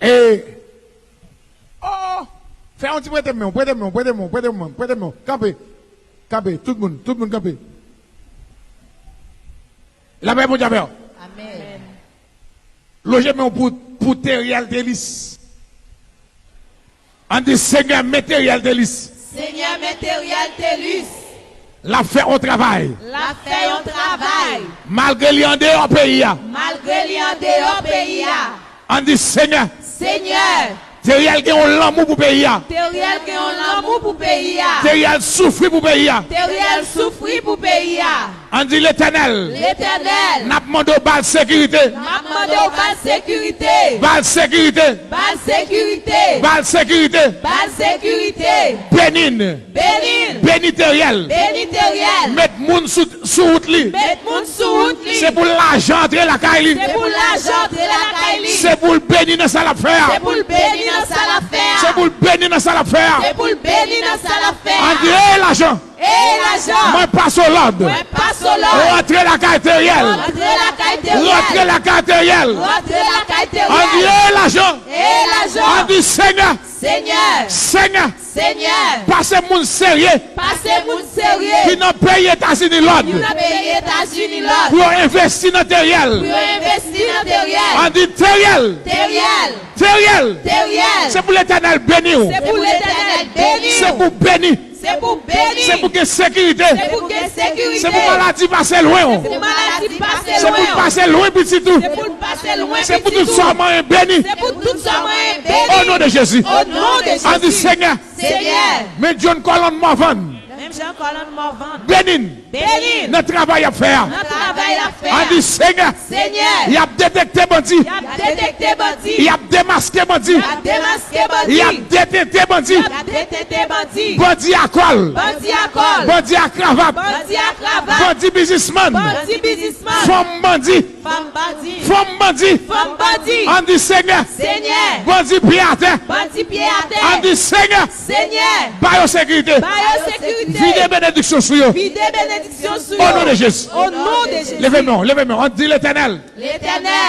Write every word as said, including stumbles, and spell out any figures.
E, oh, fè yon ti prete m men w, prete m men w, prete m men w, prete m men w, prete m men w. Kanpe, kanpe, tout moun, tout moun kanpe. Lapè Bondye avè w. Amèn. Lonje men w pou, pou Teriel Telis. Ann di, Senyè, men Teriel Telis. Senyè, men Teriel Telis. L ap fè yon travay. L ap fè yon travay. Malgre li andeyò peyi a. Malgre li andeyò peyi a. Ann di, Senyè. Senyè. Teriel gen yon lanmou pou peyi a. Teriel gen yon lanmou pou peyi a. Teriel soufri pou peyi a. Teriel soufri pou peyi a. Ann di, Letènèl. Letènèl. N ap mande w ba l sekirite. N ap mande w ba l sekirite. Ba l sekirite. Ba l sekirite. Ba l sekirite. Ba l sekirite. Beni n. Beni n. Beni Teriel. Beni Teriel. Met moun sou, sou wout li. Met moun sou wout li. Se pou lajan antre lakay li. Se pou lajan antre lakay li. Se pou l beni nan sa l ap fè a. Se pou l beni nan sa l ap fè a. Se pou l beni nan sa l ap fè a. Se pou l beni nan sa l ap fè a. Ann di, e lajan. E lajan. Mwen pase w lòd. Mwen pase w lòd. Rantre lakay Teriel. Rantre lakay Teriel. Rantre lakay Teriel. Rantre lakay Teriel. Ann di, e lajan. E lajan. Ann di, Senyè. Senyè. Senyè. Senyè. Pase moun serye. Pase moun serye. Ki nan peyi Etazini lòd. Ki nan peyi Etazini lòd. Pou yo envesti nan Teriel. Pou yo envesti nan Teriel. Ann di, Teriel. Teriel. Teriel. Teriel. Se pou Letènèl beni w. Se pou Letènèl beni w. Se pou beni. Se pou beni. Se pou gen sekirite. Se pou gen sekirite. Se pou maladi pase lwen w. Se pou maladi pase lwen w. Se pou l pase lwen pitit ou. Se pou l pase lwen pitit ou. Se pou tout sa w manyen beni. Se pou tout sa w manyen beni. O non de Jezi. O non de Jezi. Ann di, Senyè. Senyè. Men John Colin Morvan. Men John Colin Morvan. Beni n. Beni n. Nan travay y ap fè a. Nan travay y ap fè a. Ann di, Senyè. Senyè. Y ap detekte bandi. Y ap detekte bandi. Y ap demaske bandi. Y ap demaske bandi. Y ap detekte bandi. Y ap detekte bandi. Bandi a kòl. Bandi a kòl. Bandi a kravat. Bandi a kravat. Bandi biznismann. Bandi biznismann. Fanm bandi. Fanm bandi. Fanm bandi. Fanm bandi. Ann di, Senyè. Senyè. Bandi pye atè. Bandi pye atè. Ann di, Senyè. Senyè. Ba yo sekirite. Ba yo sekirite. Vide benediksyon sou yo. Vide benediksyon sou yo. O non de Jezi. O non de Jezi. Leve men w, leve men w. Ann di, Letènèl. Letènèl.